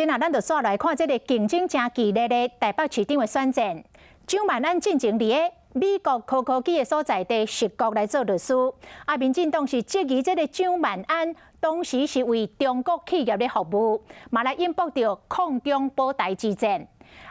今仔咱就煞來看這個競爭誠激烈的台北市長的選戰。蔣萬安進前佇咧美國高科技的所在地矽谷來做律師，啊，民進黨是質疑這個蔣萬安當時是為中國企業咧服務，嘛來引爆著抗中保台之戰。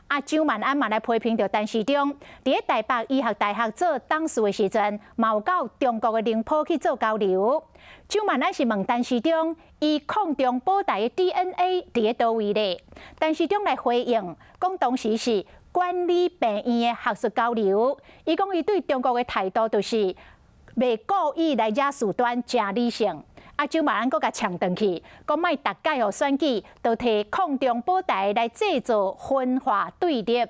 啊，蔣萬安嘛來批評著陳時中，佇咧台北醫學大學做董事的時陣，嘛有到中國的寧波去做交流。蔣萬安是問陳時中，伊抗中保台的 DNA 佇咧佗位咧？陳時中來回應，講當時是管理病院的學術交流。伊講伊對中國的態度就是袂故意來惹事端，誠理性。啊，蔣萬安閣共嗆轉去，講莫逐擺予選舉都提抗中保台來製造分化對立。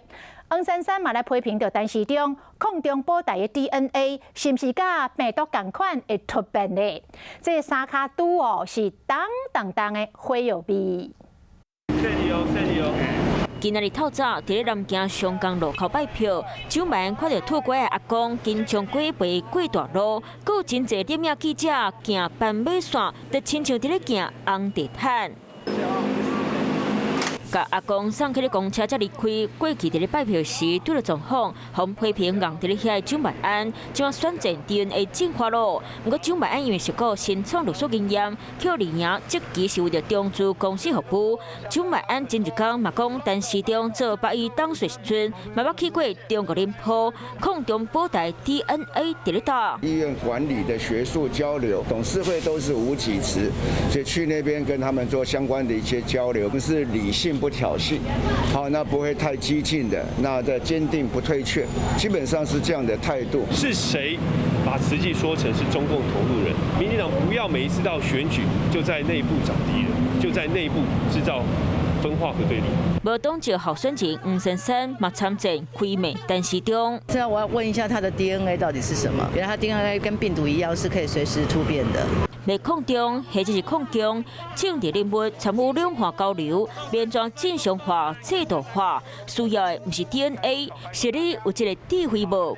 黃珊珊嘛來批評著陳時中抗中保台的 DNA 是毋是佮病毒仝款會突變的？這三跤拄哦是重重重的火藥味。今仔日透早，佇咧南京松江路口拜票，蔣萬安看著吐瓜的阿公緊張過爬過大路，閣有真濟攝影記者行斑馬線，就親像佇咧行紅地毯。共阿公送去咧公車才離開，過去佇咧拜票時拄著狀況，予批評尪佇咧遐的蔣萬安，這馬選戰 DNA 進化咯。毋過蔣萬安因為矽谷新創律師經驗，去予綠營質疑是為著中資公司服務。蔣萬安前一工嘛講，陳時中做北醫董事時陣，嘛捌去過中國寧波，抗中保台 DNA 佇咧佗。醫院管理的學術交流，董事會都是無給職，所以去那邊跟他們做相關的一些交流，是理性不挑釁，好，那不會太激進的，那在堅定不退卻，基本上是這樣的態度。是誰把慈濟說成是中共同路人？民進黨不要每一次到選舉就在內部找敵人，就在內部製造分化和對立。無黨籍候選人黃珊珊嘛參戰開罵陳時中。現在我要問一下他的 DNA 到底是什麼？原來他 DNA 跟病毒一樣是可以隨時突變的。罵抗中或者是抗共，政治人物參與兩岸交流，欲按怎正常化、制度化，需要的毋是 DNA，是你有這个智慧無？